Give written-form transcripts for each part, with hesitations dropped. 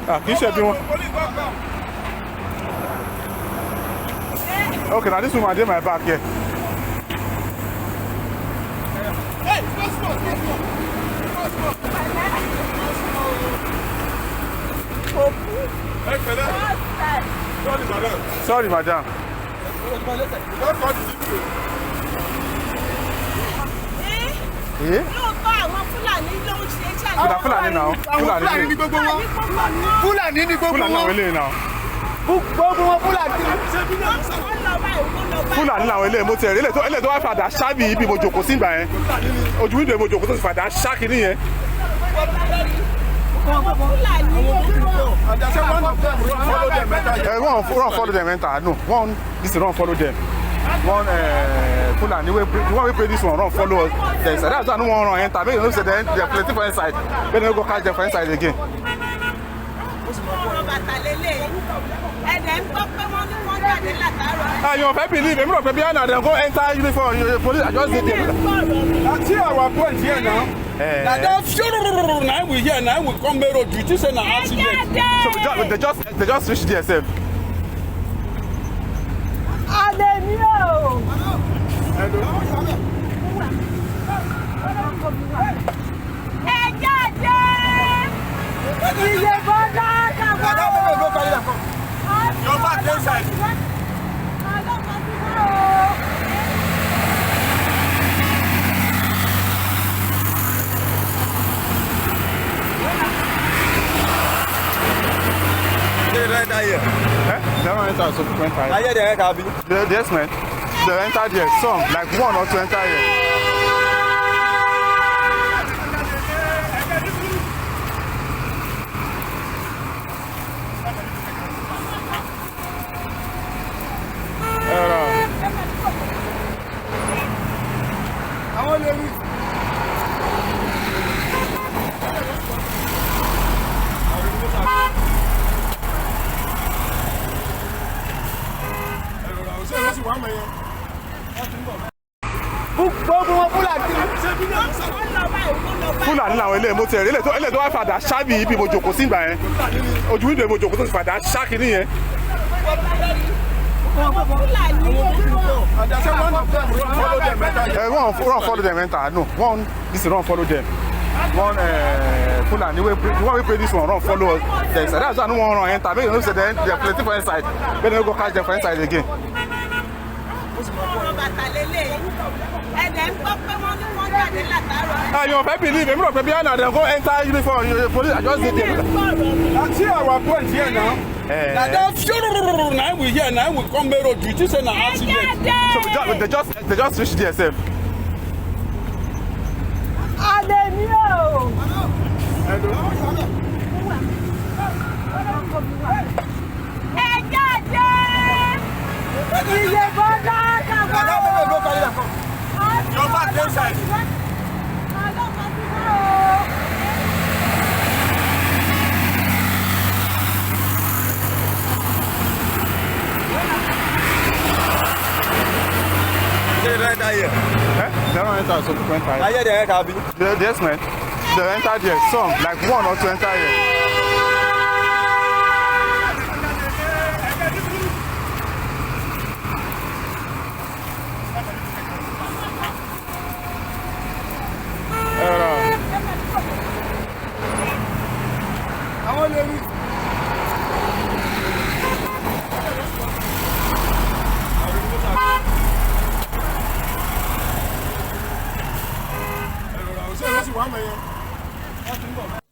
Ah, kì í ṣe bí wọn. Okay, na this woman dey my back here. Sorry, madam. Eh? Lóòótọ́, àwọn Fúlàní ló ń ṣe iṣẹ́. Na Fulani now. Àwọn Fúlàní Fulani ní gbogbo wọn. Fúlàní ní gbogbo Fulani làwọn wọn. eléyìí now. Gbogbo wọn Fúlàní. Wọ́n lọ báyìí, wọ́n lọ báyìí. Fúlàní làwọn eléyìí. Mo tiẹ̀ rí eléyìí tó wá fàdà ṣáàbì ibi mo jòkó sí ìgbà yẹn. Ojú window mo jòkó tó ti fàdà ṣá kìíní yẹn. Àwọn Fúlàní. Eh, one run follow them enter. No, one this run follow them. One Fulani wey the one wey pray this one run follow us there inside. That's why I no wan run enter. Make you know say dem dey plenty for inside. Make dem no go catch dem for inside again. Ọ̀rọ̀ bàtà lélẹ̀ ẹ̀dẹ̀ ń gbọ́ pé wọ́n ní wọ́n jáde látàárọ̀. Ah, you fit believe èmi rò pé bí na dem go enter uniform police. I just dey there. See our point here now. Eh. Na that fiororororo na we hear, na we come main road. You think say na accident? So we just, they just reach there sef. Alẹ́ mi o. Ẹ jáde! Iye bọ́dá kàwá o. Your back dey inside. Ọlọ́pàá ti wá o. Eh? They wan enter, so people enter here. Ayé dẹ̀ ẹ́ kàbí. Yes, man. They enter there. Some like one or two enter here. Àwọn lè rí. Gbogbo wọn Fúlàní. Wọ́n lọ báyìí, wọ́n lọ báyìí. Fúlàní làwọn eléyìí. Mo tiẹ̀ rí eléyìí tó wá fàdà ṣáàbì ibi mo jòkó sí ìgbà yẹn. Ojú window mo jòkó tó ti fàdà ṣá kìíní yẹn. Àwọn Fúlàní. Eh, one run follow them enter. No, one this run follow them. One Fulani wey the one wey pray this one run follow us there inside. That's why I no wan run enter. Make you know say dem dey plenty for inside. Make dem no go catch dem for inside again. Ọ̀rọ̀ bàtà lélẹ̀ ẹ̀dẹ̀ ń gbọ́ pé wọ́n ní wọ́n jáde látàárọ̀. Ah, you fit believe èmi rò pé bí na dem go enter uniform police. I just dey there. See our point here now. Eh. Na that fiororororo na we hear, na we come main road. You think say na accident? So we just, they just reach there sef. Alẹ́ mi o. Ẹ jáde! Iye bọ́dá kàwá o. Your back dey inside. Ọlọ́pàá ti wá o. Eh? They wan enter, so people enter here. Ayé dẹ̀ ẹ́ kàbí. Yes, man. They enter there. Some like one or two enter here. Àwọn lè rí.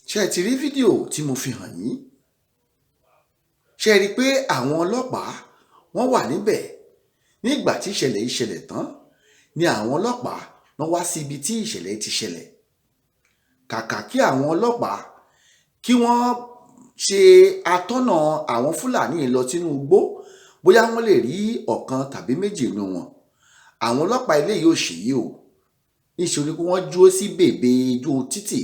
Ṣé ẹ ti rí fídíò tí mo fi hàn yín? Ṣé ẹ rí i pé àwọn ọlọ́pàá wọ́n wà níbẹ̀ nígbà tí ìṣẹ̀lẹ̀ yìí ṣẹlẹ̀ tán ni àwọn ọlọ́pàá wọ́n wá sí ibi tí ìṣẹ̀lẹ̀ ti ṣẹlẹ̀? Kàkà kí àwọn ọlọ́pàá kí wọ́n ṣe atọ́nà àwọn Fúlàní lọ sínú igbó, bóyá wọ́n lè rí ọ̀kan tàbí méjì nínú wọn, àwọn ọlọ́pàá eléyìí ò ṣèyí o. Níṣẹ́ ni pé wọ́n dúró sí bèbè ojú títì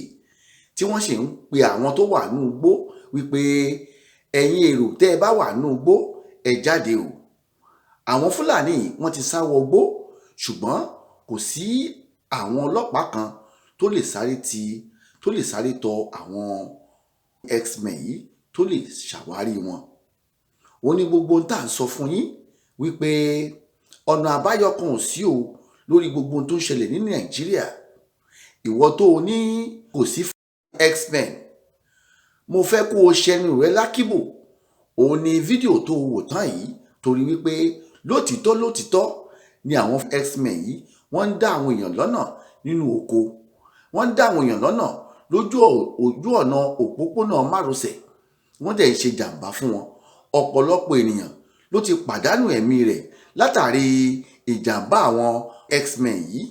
tí wọ́n sì ń pe àwọn tó wà nínú igbó wípé, "Ẹ̀yin èrò tẹ́ ẹ bá wà nínú igbó, ẹ jáde o." Àwọn Fúlàní wọ́n ti sá wọgbó, ṣùgbọ́n kò sí àwọn ọlọ́pàá kan tó lè sáré tọ àwọn Herdsmen yìí tó lè ṣàwárí wọn. Ó ní gbogbo ohun tá à ń sọ fún yín wípé ọ̀nà àbáyọ kan ò sí o lórí gbogbo ohun tó ń ṣẹlẹ̀ ní Nàìjíríà. Ìwọ tó o ní kò sí herdsmen, mo fẹ́ kó o ṣẹnu rẹ lákìbò. Òun ni fídíò tó o wò tán yìí, torí wípé lótìítọ́ lótìítọ́ ni àwọn herdsmen yìí, wọ́n ń dá àwọn èèyàn lọ́nà nínú oko, wọ́n ń dá àwọn èèyàn lọ́nà lójú ojú ọ̀nà òpópónà márosẹ̀, wọ́n dẹ̀ ń ṣe jàǹbá fún wọn. Ọ̀pọ̀lọpọ̀ ènìyàn ló ti pàdánù ẹ̀mí rẹ̀ látàrí ìjàmbá àwọn herdsmen yìí.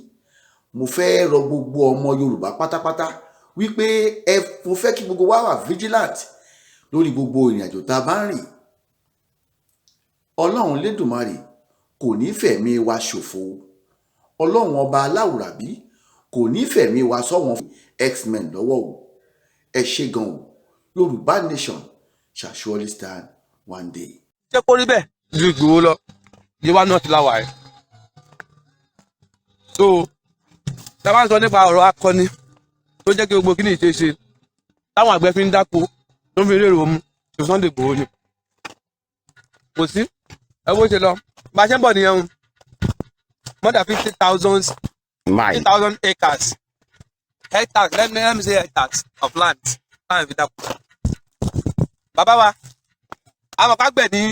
Mo fẹ́ rọ gbogbo ọmọ Yorùbá pátápátá wípé mo fẹ́ kí gbogbo wa wà vigilant lórí gbogbo ìrìn àjò tá a bá ń rìn. Ọlọ́run Lédùmarè kò ní fẹ̀mí wa ṣòfò. Ọlọ́run Ọba Aláwùrábí kò ní fẹ̀mí wa sọ́wọ́n herdsmen lọ́wọ́ o. Ẹ ṣé gan o. Yorùbá nation shall surely stand one day. Ṣé kó rí bẹ́ẹ̀ ju Ìgbòho lọ? Yewa náà ti láwàá ẹ̀. So tá a bá ń sọ nípa ọ̀rọ̀ akọni tó jẹ́ kí gbogbo kíní ìṣe ṣe, táwọn àgbẹ̀ fi ń dáko, tó ń fi rèrò mu, ṣe Sunday Ìgbòho ni kò sí. Ẹ bó ṣe lọ, bá a ṣe ń bọ̀ nìyẹn o. More than 50,000 acres, hectares, let me say hectares of land táwọn fi dáko. Bàbá wa, àwọn kan gbẹ̀ ní,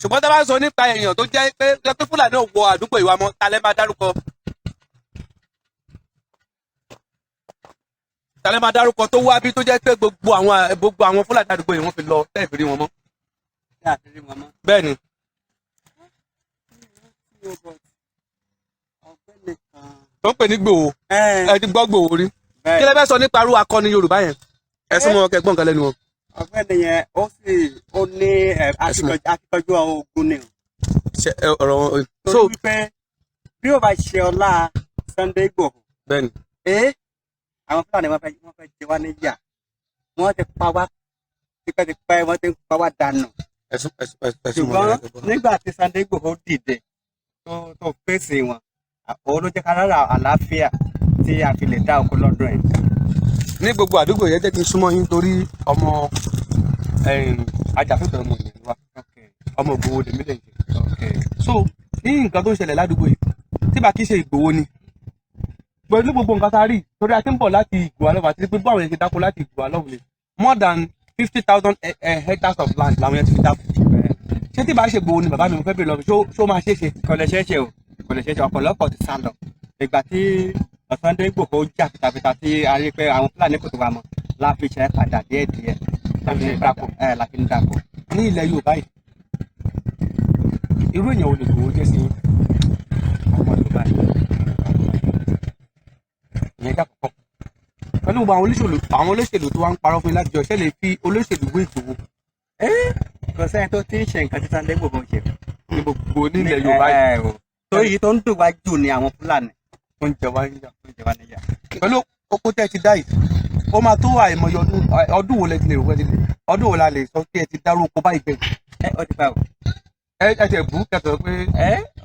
ṣùgbọ́n tá a bá ń sọ nípa èèyàn tó jẹ́ pé Fúlàní ò wọ àdúgbò ìwà mọ́, ta lẹ́ máa dárúkọ? Ta lẹ́ máa dárúkọ tó wá bí tó jẹ́ pé gbogbo àwọn Fúlàní àdúgbò yìí wọ́n fi lọ tẹ́ẹ̀ fi rí wọn mọ́? Àti rí wọn mọ́. Bẹ́ẹ̀ ni. Ọ̀gbẹ́ni kan. Tó ń pè ní Gbòho. Ẹ ti gbọ́ Gbòho rí? Kí lẹ fẹ́ sọ nípa irú akọni Yorùbá yẹn? Ẹ súnmọ́ wọn, kẹ́ gbọ́ nǹkan lẹ́nu wọn. Ọ̀gbẹ́ni yẹn, ó sì ó ní akíkanjú ogun ni o. Ṣe ọ̀rọ̀ wọn so Torí wípé bí ó bá ṣe ọlá Sunday Igboho, Bẹ́ẹ̀ ni. Àwọn Fúlàní wọ́n fẹ́ jẹ wá níyà. Wọ́n ti pa wá tipẹ́tipẹ́, wọ́n ti ń pa wá dànù. Ẹ̀sùn ẹ̀sùn ẹ̀sùn mọ́. Ṣùgbọ́n nígbà tí Sunday Igboho dìde tó fèsì wọn, òun ló jẹ́ ká rárá àlàáfíà tí a fi lè dá oko lọ́dún yìí. Ní gbogbo àdúgbò yẹn, jẹ́ kí n súnmọ́ yín torí ọmọ ajàfẹ́tọ̀ọ́ ọmọ ènìyàn wa, ọmọ Ìgbòho lèmi lè jẹ. So ní nǹkan tó ń ṣẹlẹ̀ ládùúgbò yìí, tí bá kí ṣe Ìgbòho ni, pẹ̀lú gbogbo nǹkan tá a rí, torí a ti ń bọ̀ láti Ìgbòho alọ́wọ́ àti pé báwọn yẹn ṣe dáko láti Ìgbòho alọ́wọ́ ni, more than 50,000 hectares of land làwọn yẹn ti fi dáko. Ṣé tí bá ṣe Ìgbòho ni, bàbá mi, mo fẹ́ bèèrè lọ́wọ́, ṣó máa ṣeé ṣe? Kò lè ṣeé ṣe o, kò lè ṣeé ṣe. Ọ̀pọ̀lọpọ̀ ti sá lọ. Ìgbà tí Sunday Igboho jà fitafita tí a rí pé àwọn Fúlàní kò tó wa mọ́, la fi ṣe padà díẹ̀díẹ̀. La fi ń dáko. Ẹ la fi ń dáko. Ní ilẹ̀ Yorùbá yìí, irú èèyàn wo ni Ìgbòho jẹ́ sí yín? Ọmọ Yorùbá yìí. Ìyẹn jẹ́ àkọ́kọ́. Pẹ̀lú gbogbo àwọn olóṣèlú tó wá ń parọ́ fún yín láti jọ, ṣé lè fi olóṣèlú wé Ìgbòho? Kò sẹ́ni tó ti ń ṣe nǹkan tí Sunday Igboho ń ṣe. Ní gbogbo nílẹ̀ Yorùbá yìí. Ẹ o, torí èyí tó ń dùn wá jù ni àwọn Fúlàní tó ń jẹ wá níyà. Tó ń jẹ wá níyà. Pẹ̀lú oko tẹ́ ẹ ti dá yìí, ó máa tó àìmọye ọdún. Ọdún wo lẹ ti lè rò wẹ́ ti lè, ọdún wo la lè sọ pé ẹ ti dárú oko báyìí gbẹ̀yìn? Ẹ ó ti pẹ́ o. Ẹ tẹ̀ bú kẹtọ̀ pé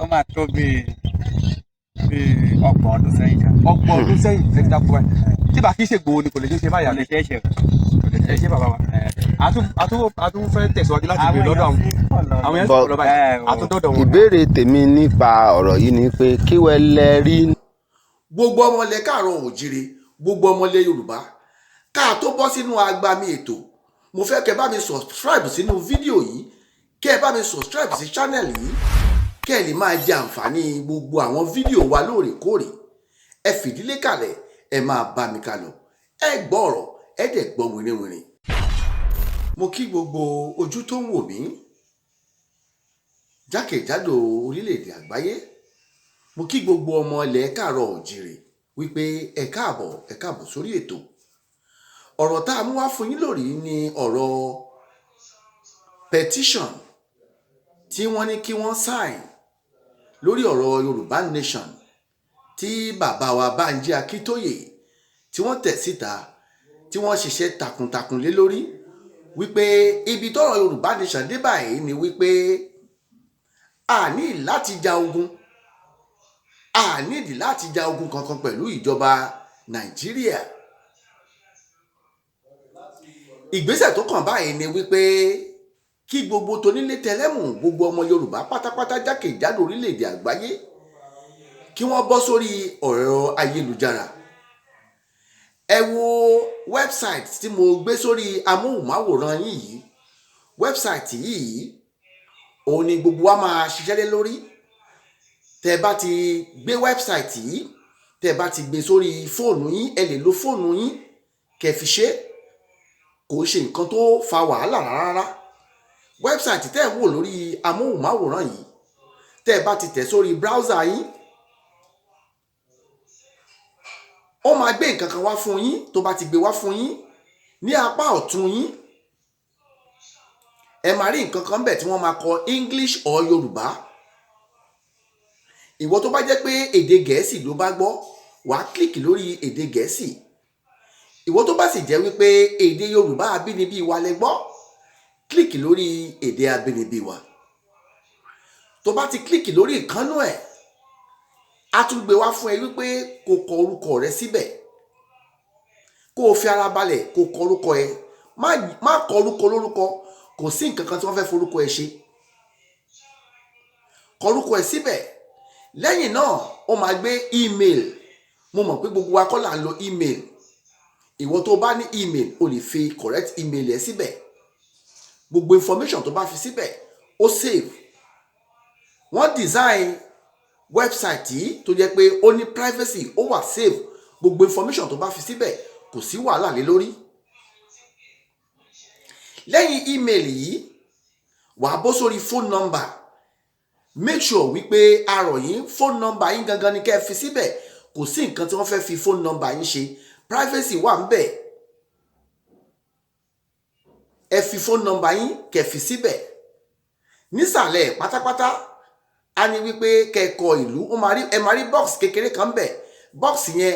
Ó máa tó bíi 30 ọdún sẹ́yìn ṣá. 30 ọdún sẹ́yìn ẹ ti dáko báyìí. Tí bá kí ṣe Ìgbòho ni, kò lè ṣeé ṣe báyà. Kò lè ṣeé ṣe o. Kò lè Ẹ ṣé, bàbá wa. A tún fẹ́ tẹ̀síwájú láti Àwọn béèrè lọ́dọ̀ àwọn èèyàn sì pọ̀ lọ. àwọn yẹn But- sọ̀rọ̀ lọ́ba yìí, a tún dọ́dọ̀ wọn. Ìbéèrè tèmi nípa ọ̀rọ̀ yìí ni pé kí wẹ́ lẹ rí Gbogbo ọmọlẹ̀ káàárọ̀ òjire, gbogbo ọmọlẹ̀ Yorùbá, ká tó bọ́ sínú agbami ètò, mo fẹ́ kẹ́ bá mi subscribe sínú fídíò yìí, kẹ́ ẹ bá mi subscribe sí channel yìí, kẹ́ ẹ lè máa jẹ àǹfààní gbogbo àwọn fídíò wa lóòrèkóòrè. Ẹ fìdílé kalẹ̀, ẹ máa bá mi kalọ̀, ẹ gbọ́ ọ̀rọ̀, ẹ dẹ̀ gbọ́ wìrìwìrì. Mo kí gbogbo ojú tó ń wò mí jákèjádò orílẹ̀-èdè àgbáyé. Mo kí gbogbo ọmọ ilẹ̀ káàárọ̀ òjìrè wípé ẹ káàbọ̀, ẹ káàbọ̀ sórí ètò. Ọ̀rọ̀ tá a mú wá fún yín lónìí ni ọ̀rọ̀ petition tí wọ́n ní kí wọ́n sign lórí ọ̀rọ̀ Yorùbá nation tí bàbá wa Bánjí Akíntóyè tí wọ́n tẹ̀ síta, tí wọ́n ṣiṣẹ́ takuntakun lé lórí, wípé ibi tọ́rọ̀ Yorùbá nation dé báyìí ni wípé a ní láti ja ogun, a nídìí láti ja ogun kankan pẹ̀lú ìjọba Nàìjíríà. Ìgbésẹ̀ tó kàn báyìí ni wípé kí gbogbo tonílé tẹlẹ́mù, gbogbo ọmọ Yorùbá pátápátá jákèjádò orílẹ̀-èdè àgbáyé, kí wọ́n bọ́ sórí ọ̀rọ̀ ayélujára. Ẹ wo website tí mo gbé sórí amóhùnmáwòrán yín yìí. Website yìí, òun ni gbogbo wa máa ṣiṣẹ́ lé lórí. Tẹ́ bá ti gbé website yìí, tẹ́ bá ti gbé sórí fóònù yín, ẹ lè lo fóònù yín kẹ́ fi ṣe. Kò ṣe nǹkan tó fa wàhálà rárá. Website tẹ́ ẹ̀ ń wò lórí amóhùnmáwòrán yìí, tẹ́ ẹ bá ti tẹ̀ sórí browser yín, ó máa gbé nǹkan kan wá fún yín. Tó bá ti gbé wá fún yín, ní apá ọ̀tún yín, ẹ máa rí nǹkan kan bẹ̀ tí wọ́n máa kọ English or Yorùbá. Ìwọ tó bá jẹ́ pé èdè Gẹ̀ẹ́sì ló bá gbọ́, wàá click lórí èdè Gẹ̀ẹ́sì. Ìwọ tó bá sì jẹ́ wípé èdè Yorùbá abínibí wa lẹ gbọ́, click lórí èdè abínibí wa. Tó bá ti click lórí ìkànnù ẹ̀, á tún gbé wá fún ẹ wípé kó kọ orúkọ rẹ síbẹ̀. Kó o fi ara balẹ̀ kó o kọ orúkọ ẹ. Má kọ orúkọ lórúkọ. Kò sí nǹkan kan tí wọ́n fẹ́ forúkọ ẹ ṣe. Kọ orúkọ ẹ síbẹ̀. Lẹ́yìn náà, ó máa gbé email. Mo mọ̀ pé gbogbo wa kọ́ là ń lo email. Ìwọ tó bá ní email, o lè fi correct email ẹ síbẹ̀. Gbogbo information tó bá fi síbẹ̀, ó save. Wọ́n design website yìí tó jẹ́ pé ó ní privacy, ó wà safe. Gbogbo information tó bá fi síbẹ̀, kò sí wàhálà lé lórí. Lẹ́yìn email yìí, wàá bọ́ sórí phone number. Make sure wípé arọ̀ yín, phone number yín gangan ni kẹ́ ẹ fi síbẹ̀. Kò sí nǹkan tí wọ́n fẹ́ fi phone number yín ṣe. Privacy wà ń bẹ̀. Ẹ fi phone number yín kẹ́ fi síbẹ̀. Nísàlẹ̀ pátápátá, a ní wípé kẹ́ ẹ kọ ìlú. Ó máa rí, ẹ máa rí box kékeré kan bẹ̀. Box yẹn,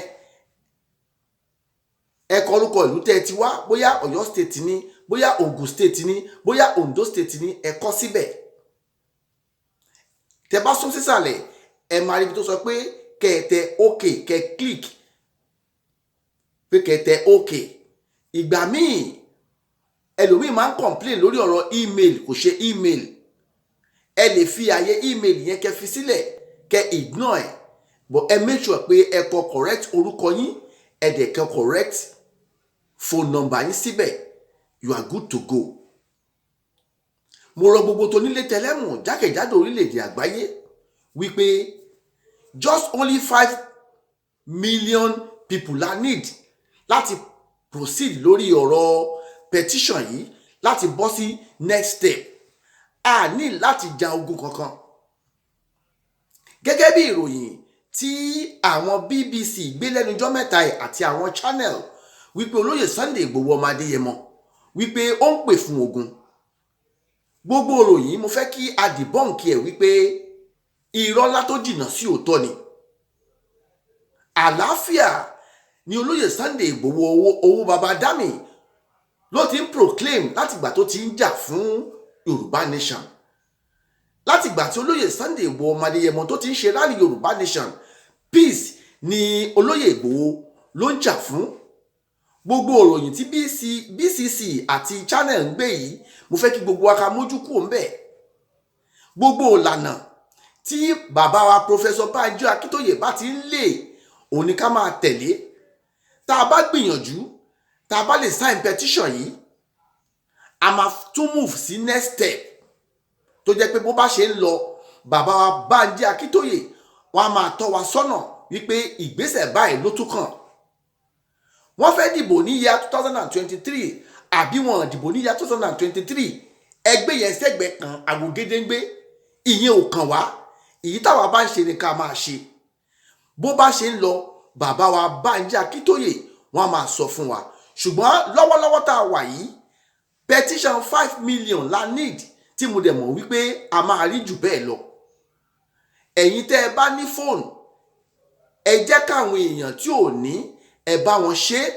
ẹ kọ orúkọ ìlú tẹ́ ẹ ti wá, bóyá Ọ̀yọ́ State ni, bóyá Ogun State ni, bóyá Ondo State ni, ẹ kọ síbẹ̀. Tẹ́ bá sún sísàlẹ̀, ẹ máa rí ibi tó sọ pé kẹ́ ẹ tẹ OK, kẹ́ ẹ click pé kẹ́ ẹ tẹ OK. Ìgbà míì, ẹlòmíì máa ń complain lórí ọ̀rọ̀ email, kò ṣe email. Ẹ lè fi àyè email yẹn kẹ́ fi sílẹ̀, kẹ́ ignore ẹ̀, but ẹ make sure pé ẹ kọ correct orúkọ yín, ẹ dẹ̀ kọ correct phone number yín síbẹ̀. You are good to go. Mo rọ gbogbo tó nílé tẹlẹ́mù jákèjádò orílẹ̀-èdè àgbáyé wípé just only 5 million people la need láti proceed lórí ọ̀rọ̀ petition yìí, láti bọ́ sí next step. A ní láti ja ogun kankan. Gẹ́gẹ́ bí ìròyìn tí àwọn BBC gbé lẹ́nujọ́ mẹ́ta yìí àti àwọn channel, wípé olóyè Sunday Igboho ọmọ Adéyẹmọ, wípé ó ń pè fún ogun, gbogbo ìròyìn, mo fẹ́ kí a debunk ẹ̀ wípé irọ́ ńlá tó jìnnà sí òótọ́ ni. Àlàáfíà ni olóyè Sunday Igboho, owó baba dami, ló ti ń proclaim látìgbà tó ti ń jà fún Yorùbá Nation. Látìgbà tí olóyè Sunday Igboho ọmọ Adéyẹmọ tó ti ń ṣe rally Yorùbá Nation, peace ni olóyè Igboho ló ń jà fún. Gbogbo òròyìn tí BC, BCC àti channel ń gbé yìí, mo fẹ́ kí gbogbo wa ká mójú kúrò ń bẹ̀. Gbogbo ìlànà tí bàbá wa Professor Banjo Akíntóyè bá ti ń lè, òun ni ká máa tẹ̀lé. Tá a bá gbìyànjú, tá a bá lè sign petition yìí, a máa tún move sí next step, tó jẹ́ pé bó bá ṣe ń lọ, bàbá wa Banji Akíntóyè, wọ́n á máa tọ́ wa sọ́nà wípé ìgbésẹ̀ báyìí ló tún kàn. Wọ́n fẹ́ dìbò ní year 2023 àbí wọ́n dìbò ní year 2023, ẹgbẹ́ yẹn sẹ́gbẹ̀ẹ́ kan, àwògedengbe, ìyẹn ò kàn wá. Èyí táwa bá ń ṣe ni ká máa ṣe. Bó bá ṣe ń lọ, bàbá wa Bánjí Akíntóyè, wọ́n á máa sọ fún wa. Ṣùgbọ́n lọ́wọ́lọ́wọ́ tá a wà yìí, petition 5 million la need, tí mo dẹ̀ mọ̀ wípé a máa rí jù bẹ́ẹ̀ lọ. Ẹ̀yin tẹ́ ẹ bá ní fóònù, ẹ jẹ́ káwọn èèyàn tí ò ní, ẹ bá wọn ṣe é.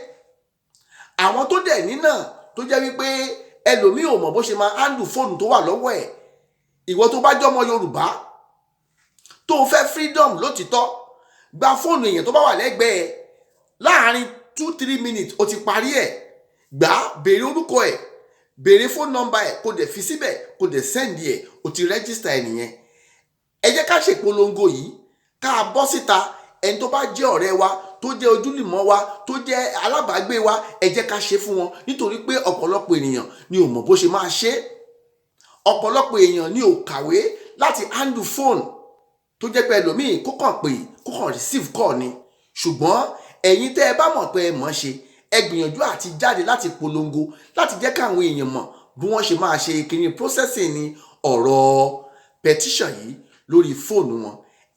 Àwọn tó dẹ̀ ní náà, tó jẹ́ wípé ẹlòmíì ò mọ̀ bó ṣe máa handle fóònù tó wà lọ́wọ́ ẹ̀, ìwọ tó bá jọ́mọ Yorùbá tó o fẹ́ freedom lótìtọ́, gba fóònù èèyàn tó bá wà lẹ́gbẹ̀ẹ́. Láàárín 2-3 minutes, o ti parí ẹ̀. Gbà á, béèrè orúkọ ẹ̀, béèrè phone number ẹ̀, kó dẹ̀ fi síbẹ̀, kó dẹ̀ send ẹ̀. O ti register ẹ̀ nìyẹn. Ẹ jẹ́ ká ṣèpolongo yìí, ká bọ́ síta. Ẹni tó bá jẹ́ ọ̀rẹ́ wa, tó jẹ́ ojúlùmọ̀ wa, tó jẹ́ alábàágbé wa, ẹ jẹ́ ká ṣe fún wọn, nítorí pé ọ̀pọ̀lọpọ̀ ènìyàn ni ò mọ̀ bó ṣe máa ṣe. Ọ̀pọ̀lọpọ̀ èèyàn ni ò kàwé láti handle phone, tó jẹ́ pé ẹlòmíì kó kàn pè, kó kàn receive call ni. Ṣùgbọ́n ẹ̀yin tẹ́ ẹ bá mọ̀ pé ẹ mọ̀ ṣe, ẹ gbìyànjú àti jáde láti polongo, láti jẹ́ káwọn èèyàn mọ̀ bí wọ́n ṣe máa ṣe kíní processing ní ọ̀rọ̀ petition yìí lórí fóònù wọn.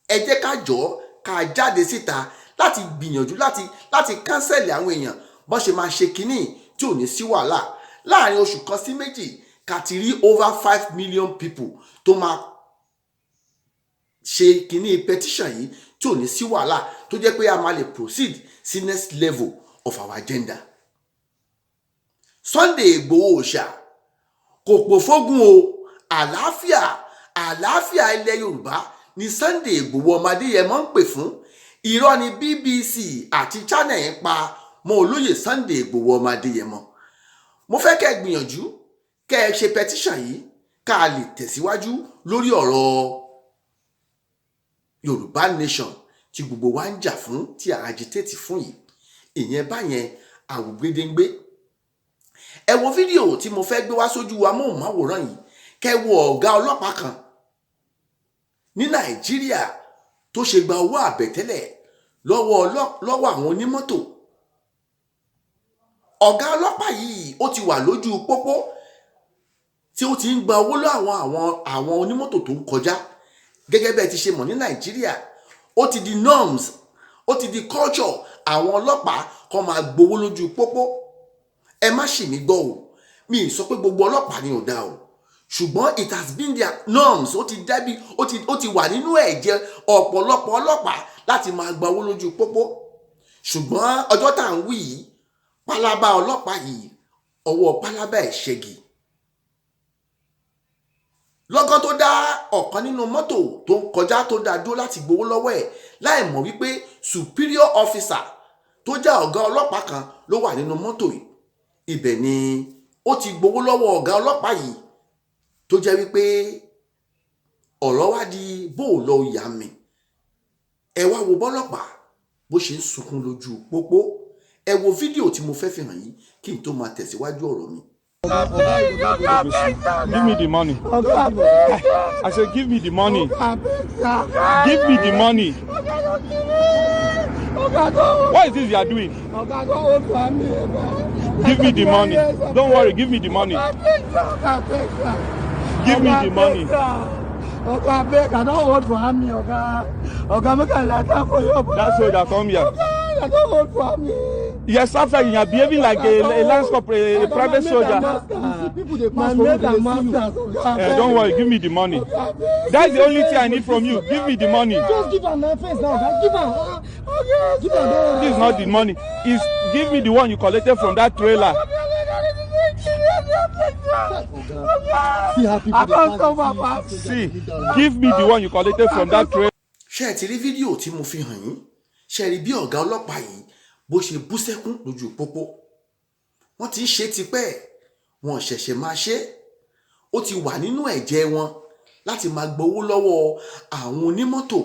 Ẹ jẹ́ ká jọ ká jáde síta láti gbìyànjú láti counsel àwọn èèyàn bọ́n ṣe máa ṣe kínní tí ò ní sí wàhálà. Láàrin oṣù 1 sí 2, ká ti rí over 5 million people tó máa ṣe kínní petition yìí tí ò ní sí wàhálà, tó jẹ́ pé a máa lè proceed sí next level of our agenda. Sunday Igboho Òòṣà kò pò fógun o. Àlàáfíà, àlàáfíà ilẹ̀ Yorùbá ni Sunday Igboho ọmọ Adéyẹmọ ń pè fún. Irọ́ ni BBC àti Channel ń pa mọ́ olóyè Sunday Igboho ọmọ Adéyẹmọ. Mo fẹ́ kẹ́ ẹ gbìyànjú kẹ́ ẹ ṣe petition yìí, ká lè tẹ̀síwájú lórí ọ̀rọ̀ Yorùbá nation tí gbogbo wa ń jà fún, tí a agitate fún yìí. Ìyẹn báyẹn àwògbédéńgbé. Ẹ wo fídíò tí mo fẹ́ gbé wá sójú amóhùnmáwòrán yìí, kẹ́ wo ọ̀gá ọlọ́pàá kan ní Nàìjíríà tó ṣe gba owó àbẹ̀tẹ́lẹ̀ lọ́wọ́ àwọn onímọ́tò. Ọ̀gá ọlọ́pàá yìí, ó ti wà lójú pópó tí ó ti ń gba owó lọ́wọ́ àwọn onímọ́tò tó ń kọjá. Gẹ́gẹ́ bẹ́ẹ̀ ti ṣe mọ̀, ní Nàìjíríà, ó ti di norms, ó ti di culture, àwọn ọlọ́pàá kó máa gbowó lójú pópó. Ẹ má ṣì mí gbọ́ o, mi ì sọ pé gbogbo ọlọ́pàá ni ò dáa o, ṣùgbọ́n it has been their norms. Ó ti dábì, ó ti wà nínú ẹ̀jẹ̀ ọ̀pọ̀lọpọ̀ ọlọ́pàá láti máa gba owó lójú pópó. Ṣùgbọ́n ọjọ́ tá à ń wí yìí, pálábá ọlọ́pàá yìí, ọwọ́ pálábá ẹ̀ ṣẹ́gi. Lọ́gán tó dá ọ̀kan nínú mọ́tò tó ń kọjá, tó dá dúró láti gbowó lọ́wọ́ ẹ̀, láì mọ̀ wípé superior officer tó jẹ́ ọ̀gá ọlọ́pàá kan ló wà nínú mọ́tò yìí. Ibẹ̀ ni ó ti gbowó lọ́wọ́ ọ̀gá ọlọ́pàá yìí, tó jẹ́ wípé ọ̀rọ̀ wá di bó o lọ yà mí. Ẹ wá wo bọ́lọ́pàá bó ṣe ń sunkún lójú pópó. Ẹ wo fídíò tí mo fẹ́ fi hàn yín kí n tó máa tẹ̀síwájú ọ̀rọ̀ mi. Give me the money. I said, give me the money. Give me the money. What is this you are doing? Give me the money. Don't worry, give me the money. Give me the money. Oga, abeg, I don hold for army, Oga. Oga, make I light am for you. That soldier, come here. Oga, I don hold for army. Yes, after you are behaving like a lance corporal, a private soldier. People dey pass for road, dey see you. Don't worry, give me the money. That's the only thing I need from you. Give me the money. Just give am na face now, Oga. Give am. Give am, don't worry. This is not the money. It's give me the one you collected from that trailer. See how people dey pass, dey see. See, give me the one you collected from that trailer. Ṣé ẹ ti rí fídíò tí mo fi hàn yín? Ṣé ẹ rí bí ọ̀gá ọlọ́pàá yìí bó ṣe bú sẹ́kún lójú pópó? Wọ́n ti ń ṣe tipẹ́, wọn ṣẹ̀ṣẹ̀ máa ṣe. Ó ti wà nínú ẹ̀jẹ̀ wọn láti máa gbowó lọ́wọ́ àwọn onímọ́tò.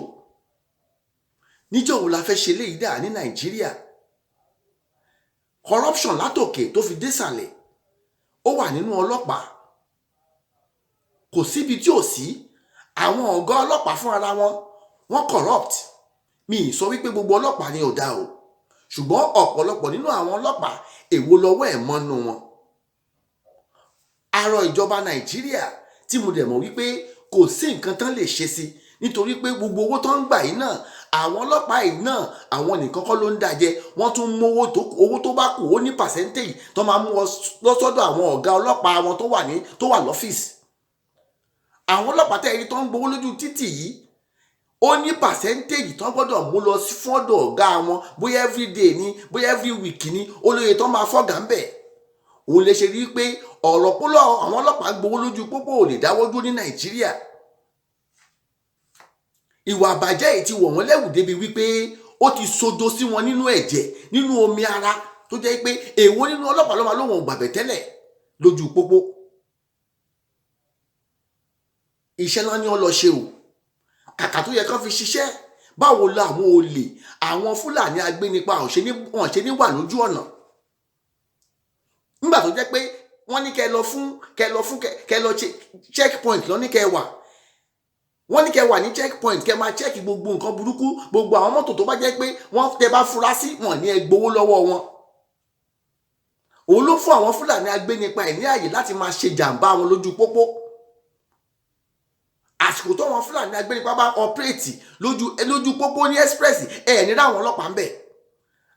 Níjọ́ wo la fẹ́ ṣe léyìí dà ní Nàìjíríà? Corruption látòkè tó fi désàlẹ̀, ó wà nínú ọlọ́pàá, kò síbi tí ò sí. Àwọn ọ̀gá ọlọ́pàá fúnra wọn, wọ́n corrupt. Mi ì sọ wípé gbogbo ọlọ́pàá ni ò dáa o, ṣùgbọ́n ọ̀pọ̀lọpọ̀ nínú àwọn ọlọ́pàá, èwo lọ́wọ́ ẹ̀ mọ́nú wọn? Arọ ìjọba Nàìjíríà, tí mo dẹ̀ mọ̀ wípé kò sí nǹkan tán lè ṣe sí, nítorí pé gbogbo owó tó ń gbà yìí náà, àwọn ọlọ́pàá yìí náà, àwọn nìkan kọ́ ló ń dàjẹ́. Wọ́n tún mówó tó, owó tó bá kù, ó ní percentage tó máa mú lọ́sọ́dọ̀ àwọn ọ̀gá ọlọ́pàá wọn tó wà lọ́fíìsì. Àwọn ọlọ́pàá tẹ́ ẹni tó ń gbowó lójú títì yìí, ó ní percentage tó gbọ́dọ̀ mú lọ sí fọ́dọ̀ ọ̀gá wọn, bóyá everyday ni, bóyá every week ni, ó lóye tó máa fọ́gà ń bẹ̀. Òun lè ṣe rí i pé ọ̀rọ̀ pólọ̀ àwọn ọlọ́pàá gbowó lójú pópó ò lè dáwọ́ dúró ní Nàìjíríà. Ìwà àbàjẹ́ yìí ti wọ̀ wọ́n lẹ́wù débi wípé ó ti sodo sí wọn nínú ẹ̀jẹ̀, nínú omi ara. Tó jẹ́ pé èwo nínú ọlọ́pàá ló máa lóun ò gbàbẹ̀ tẹ́lẹ̀ lójú pópó? Iṣẹ́ náà ni wọ́n lọ ṣe o. Kàkà tó yẹ kán fi ṣiṣẹ́, báwo la àwọn olè, àwọn Fúlàní agbénipa wọn ṣe ní wà lójú ọ̀nà, nígbà tó jẹ́ pé wọ́n ní kẹ́ kẹ́ lọ check point lọ ní kẹ́ wà, wọ́n ní kẹ́ wà ní check point, kẹ́ máa check gbogbo nǹkan burúkú, gbogbo àwọn mọ́tò tó bá jẹ́ pé wọ́n tẹ bá fura sí wọn ní ẹ gbowó lọ́wọ́ wọn. Òun ló fún àwọn Fúlàní agbénipa ẹ̀ ní àyè láti máa ṣe jàǹbá wọn lójú pópó. Àsìkò tó wọn Fúlàní agbénipa bá operate lójú pópó ní express, ẹ̀ ní ráwọn ọlọ́pàá ń bẹ̀.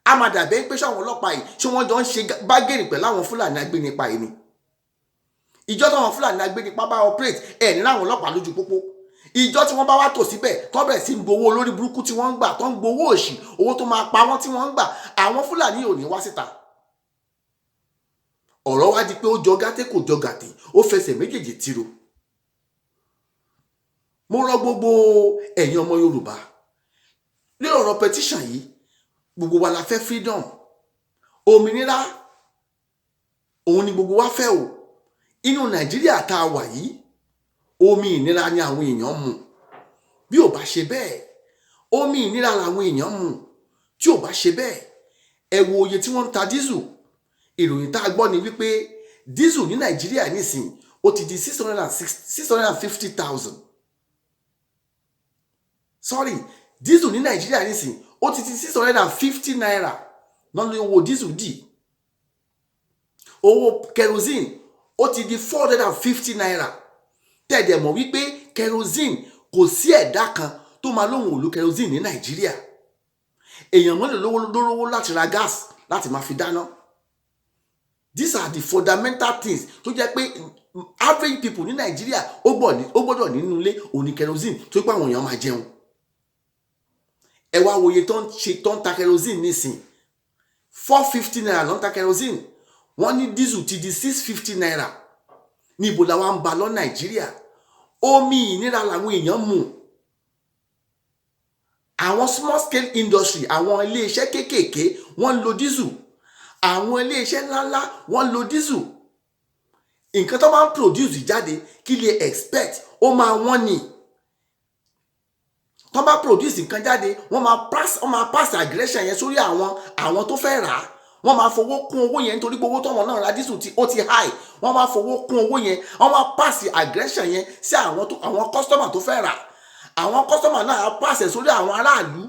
A máa dàbẹ́ pé ṣé àwọn ọlọ́pàá yìí, ṣé wọ́n jọ ń ṣe bargain pẹ̀lú àwọn Fúlàní agbénipa yìí ni? Ìjọ táwọn Fúlàní agbénipa bá operate, ẹ̀ ní ráwọn ọlọ́pàá lójú pópó. Ìjọ tí wọ́n bá wá tò síbẹ̀, tó bẹ̀rẹ̀ sí ń gbowó olórí burúkú tí wọ́n ń gbà, tó ń gbowó òṣì, owó tó máa pa wọ́n tí wọ́n ń gbà, àwọn Fúlàní ò ní wá síta. Ọ̀rọ̀ wá di pé ó jọ gàtẹ́, kò jọ gàtẹ́, ó fẹsẹ̀ méjèèjì tiro. Mo rọ gbogbo ẹ̀yin ọmọ Yorùbá lórí ọ̀rọ̀ petition yìí. Gbogbo wa la fẹ́ freedom. Òmìnira òun ni gbogbo wa fẹ́ o. Inú Nàìjíríà tá a wà yìí, omi ìnira ni àwọn èèyàn mu. Bí ò bá ṣe bẹ́ẹ̀, omi ìnira làwọn èèyàn mu. Tí ò bá ṣe bẹ́ẹ̀, ẹ wo iye tí wọ́n ń ta diesel. Ìròyìn tá a gbọ́ ni wípé diesel ní Nàìjíríà nísìn, ó ti di 606, 650,000. Sorry, diesel ní Nàìjíríà nísìn, ó ti di ₦650 lọ́nà owó diesel dì. Owó kerosene, ó ti di ₦450. Tẹ̀dẹ̀ mọ̀ wípé kerosene, kò sí ẹ̀dá kan tó máa lóhùn òlu kerosene ní Nàìjíríà. Èèyàn mọ́lẹ̀ lówó lówó láti ra gas láti máa fi dáná. These are the fundamental things tó jẹ́ pé average people ní Nàìjíríà ó gbọ́dọ̀ nínú ilé, òní kerosene tó pé àwọn èèyàn máa jẹun. Ẹ wá wo iye tó ń ṣe, tó ń ta kerosene nísìn, ₦450 ló ń ta kerosene. Wọ́n ní diesel ti di ₦650. Níbo la wá ń ba lọ, Nàìjíríà? Omi ìnira làwọn èèyàn mú. Àwọn small scale industry, àwọn iléeṣẹ́ kéékèèké, wọ́n ń lo diesel. Àwọn iléeṣẹ́ ńláńlá, wọ́n ń lo diesel. Nǹkan tó máa ń produce jáde, kí lè expect? Ó máa wọ́n ni. Tó bá produce nǹkan jáde, wọ́n máa pass aggression yẹn sórí àwọn tó fẹ́ rà á. Wọ́n máa fowó kún owó yẹn nítorí pé owó tọ́wọ́n náà ra diesel tí ó ti high. Wọ́n máa fowó kún owó yẹn, wọ́n máa pass aggression yẹn sí àwọn customer tó fẹ́ rà. Àwọn customer náà á pass ẹ̀ sórí àwọn aráàlú.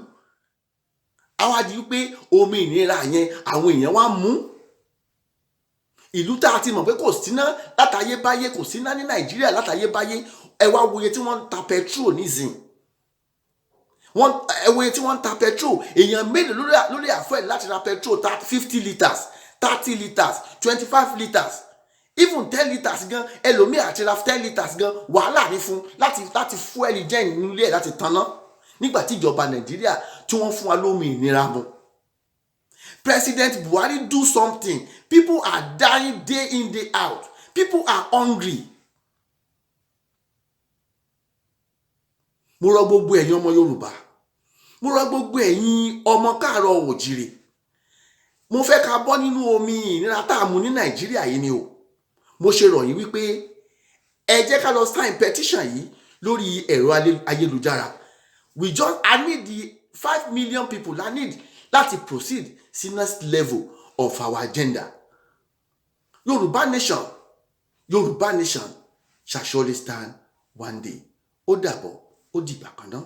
Àwọn á di wípé omi ìnira yẹn, àwọn èèyàn wá mú. Ìlú tá a ti mọ̀ pé kò síná látayébáyé, kò síná ní Nàìjíríà látayébáyé, ẹ wá wo iye tí wọ́n ń ta petrol nísìn. Wọ́n, ẹ wo iye tí wọ́n ń ta petrol. Èèyàn mélòó lórí àfẹ́ láti ra petrol 50 litres, 30 litres, 25 litres, even 10 litres gan? Ẹlòmíì àti ra 10 litres gan, wàhálà ní fún láti fuel jẹ́ nínú ilé ẹ̀ láti tanná, nígbà tí ìjọba Nàìjíríà tí wọ́n fún wa lómi ìnira mu. President Buhari, do something. People are dying day in, day out. People are hungry. Mo rọ gbogbo ẹ̀yin ọmọ Yorùbá, mo rọ gbogbo ẹ̀yin ọmọ káàárọ̀ òjìrè. Mo fẹ́ ká bọ́ nínú omi ìnira tá a mu ní Nàìjíríà yìí ni o. Mo ṣe rọ̀ yín wípé ẹ jẹ́ ká lọ sign petition yìí lórí ẹ̀rọ ayélujára. We just, I need the 5 million people I need láti proceed sí next level of our agenda. Yorùbá nation, Yorùbá nation shall surely stand one day. Ó dàbọ̀, ó dìgbà kan náà.